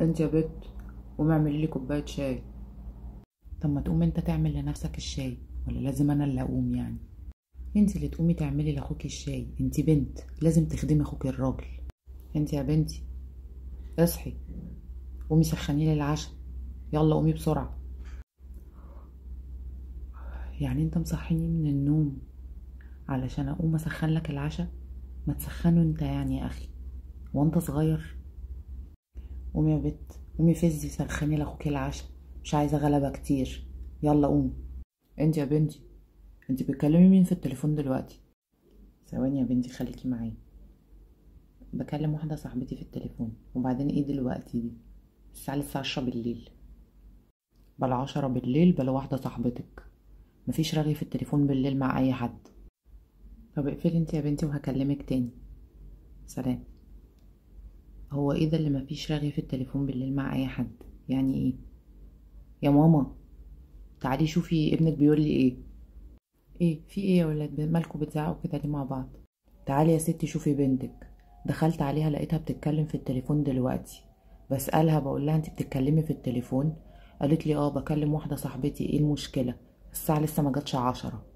انت يا بت قومي اعملي لي كوباية شاي. طب ما تقوم انت تعمل لنفسك الشاي، ولا لازم انا اللي اقوم يعني؟ انت اللي تقومي تعملي لاخوكي الشاي، انت بنت لازم تخدمي اخوكي الراجل. انت يا بنتي اصحي قومي سخني لي العشاء، يلا قومي بسرعة. يعني انت مصحيني من النوم علشان اقوم اسخن لك العشاء؟ ما تسخنه انت يعني يا اخي وانت صغير. قومي يا بت قومي فزي سخني لاخوكي العشاء، مش عايزه غلبه كتير، يلا قومي. انت يا بنتي انت بتكلمي مين في التليفون دلوقتي؟ ثواني يا بنتي خليكي معايا، بكلم واحدة صاحبتي في التليفون. وبعدين ايه دلوقتي دي؟ الساعة لسه 10 بالليل. بلا 10 بالليل بلا واحدة صاحبتك، مفيش رغي في التليفون بالليل مع اي حد. طب اقفلي انت يا بنتي وهكلمك تاني، سلام. هو ايه ده اللي مفيش رغي في التليفون بالليل مع اي حد؟ يعني ايه يا ماما؟ تعالي شوفي ابنك بيقول لي ايه. ايه في ايه يا ولاد؟ مالكوا بتزعقوا كده ليه مع بعض؟ تعالي يا ستي شوفي بنتك. دخلت عليها لقيتها بتتكلم في التليفون دلوقتي، بسألها بقول لها انت بتتكلمي في التليفون؟ قالت لي اه بكلم واحدة صاحبتي. ايه المشكلة؟ الساعة لسه ما جاتش 10.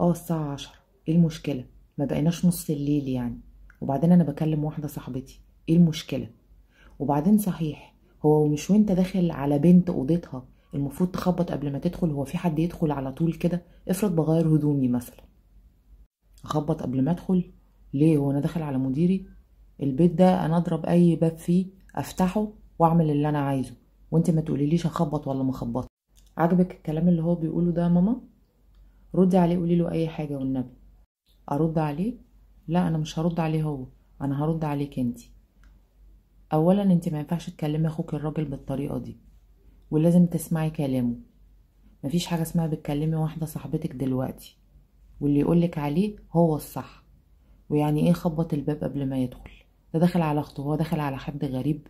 اه الساعة 10، ايه المشكلة؟ ما بقيناش نص الليل يعني. وبعدين انا بكلم واحدة صاحبتي، ايه المشكلة؟ وبعدين صحيح هو مش وانت داخل على بنت اوضتها المفروض تخبط قبل ما تدخل؟ هو في حد يدخل على طول كده؟ افرض بغير هدومي مثلا، اخبط قبل ما ادخل ليه؟ هو انا داخل على مديري؟ البيت ده انا اضرب اي باب فيه افتحه واعمل اللي انا عايزه، وانت ما تقوليليش اخبط ولا ما اخبطش. عاجبك الكلام اللي هو بيقوله ده يا ماما؟ ردي عليه قولي له اي حاجة والنبي. ارد عليه؟ لا انا مش هرد عليه هو، انا هرد عليك انت. اولا انت ما ينفعش تكلمي اخوك الراجل بالطريقة دي، ولازم تسمعي كلامه. مفيش حاجة اسمها بتكلمي واحدة صاحبتك دلوقتي واللي يقولك عليه هو الصح. ويعني ايه خبط الباب قبل ما يدخل؟ ده داخل على اخته، هو داخل على حد غريب؟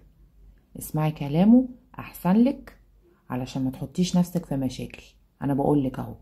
اسمعي كلامه احسن لك علشان ما تحطيش نفسك في مشاكل، انا بقولك اهو.